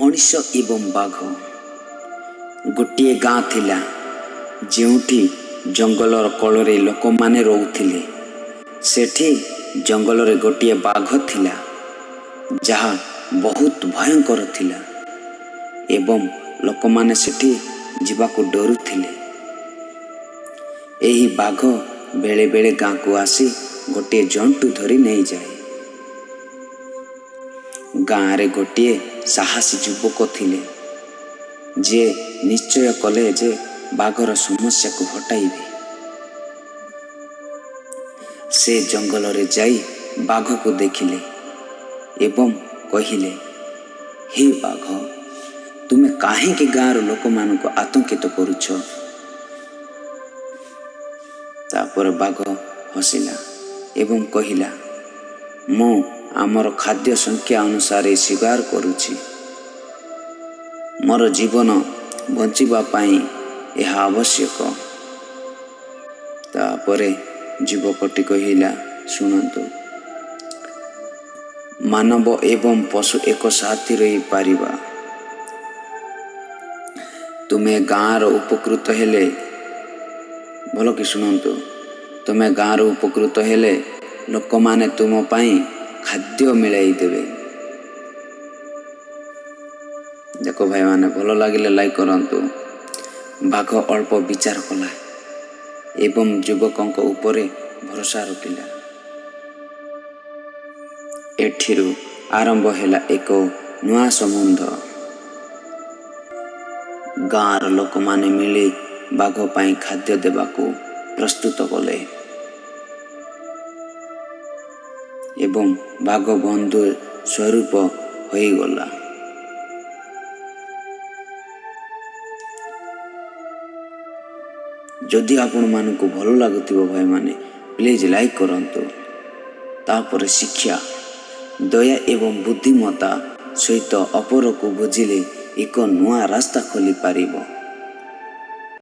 ମଣିଷ ଏବଂ ବାଘ। ଗୋଟିଏ ଗାଁ ଥିଲା, ଯେଉଁଠି ଜଙ୍ଗଲର କୋଳରେ ଲୋକମାନେ ରହୁଥିଲେ। ସେଠି ଜଙ୍ଗଲରେ ଗୋଟିଏ ବାଘ ଥିଲା, ଯାହା ବହୁତ ଭୟଙ୍କର ଥିଲା ଏବଂ ଲୋକମାନେ ସେଠି ଯିବାକୁ ଡରୁଥିଲେ। ଏହି ବାଘ ବେଳେବେଳେ ଗାଁକୁ ଆସି ଗୋଟିଏ ଜନ୍ତୁ ଧରି ନେଇଯାଏ। ଗାଁରେ ଗୋଟିଏ ସାହସୀ ଯୁବକ ଥିଲେ, ଯିଏ ନିଶ୍ଚୟ କଲେ ଯେ ବାଘର ସମସ୍ୟାକୁ ହଟାଇବେ। ସେ ଜଙ୍ଗଲରେ ଯାଇ ବାଘକୁ ଦେଖିଲେ ଏବଂ କହିଲେ, "ହେ ବାଘ, ତୁମେ କାହିଁକି ଗାଁର ଲୋକମାନଙ୍କୁ ଆତଙ୍କିତ କରୁଛ?" ତାପରେ ବାଘ ହସିଲା ଏବଂ କହିଲା, "ମୁଁ ଆମର ଖାଦ୍ୟ ସଂଖ୍ୟା ଅନୁସାରେ ଶିକାର କରୁଛି। ମୋର ଜୀବନ ବଞ୍ଚିବା ପାଇଁ ଏହା ଆବଶ୍ୟକ।" ତାପରେ ଯୁବକଟି କହିଲା, "ଶୁଣନ୍ତୁ, ମାନବ ଏବଂ ପଶୁ ଏକ ସାଥୀ ରହିପାରିବା। ତୁମେ ଗାଁର ଉପକୃତ ହେଲେ, ଭଲ କି ଶୁଣନ୍ତୁ, ତୁମେ ଗାଁର ଉପକୃତ ହେଲେ ଲୋକମାନେ ତୁମ ପାଇଁ ଖାଦ୍ୟ ମିଳାଇ ଦେବେ।" ଦେଖ ଭାଇମାନେ, ଭଲ ଲାଗିଲେ ଲାଇକ୍ କରନ୍ତୁ। ବାଘ ଅଳ୍ପ ବିଚାର କଲା ଏବଂ ଯୁବକଙ୍କ ଉପରେ ଭରସା ରଖିଲା। ଏଠିରୁ ଆରମ୍ଭ ହେଲା ଏକ ନୂଆ ସମ୍ବନ୍ଧ। ଗାଁର ଲୋକମାନେ ମିଳି ବାଘ ପାଇଁ ଖାଦ୍ୟ ଦେବାକୁ ପ୍ରସ୍ତୁତ କଲେ ଏବଂ ବାଘ ବନ୍ଧୁ ସ୍ୱରୂପ ହୋଇଗଲା। ଯଦି ଆପଣମାନଙ୍କୁ ଭଲ ଲାଗୁଥିବ ଭାଇମାନେ, ପ୍ଲିଜ୍ ଲାଇକ୍ କରନ୍ତୁ। ତାପରେ ଶିକ୍ଷା: ଦୟା ଏବଂ ବୁଦ୍ଧିମତା ସହିତ ଅପରକୁ ବୁଝିଲେ ଏକ ନୂଆ ରାସ୍ତା ଖୋଲିପାରିବ।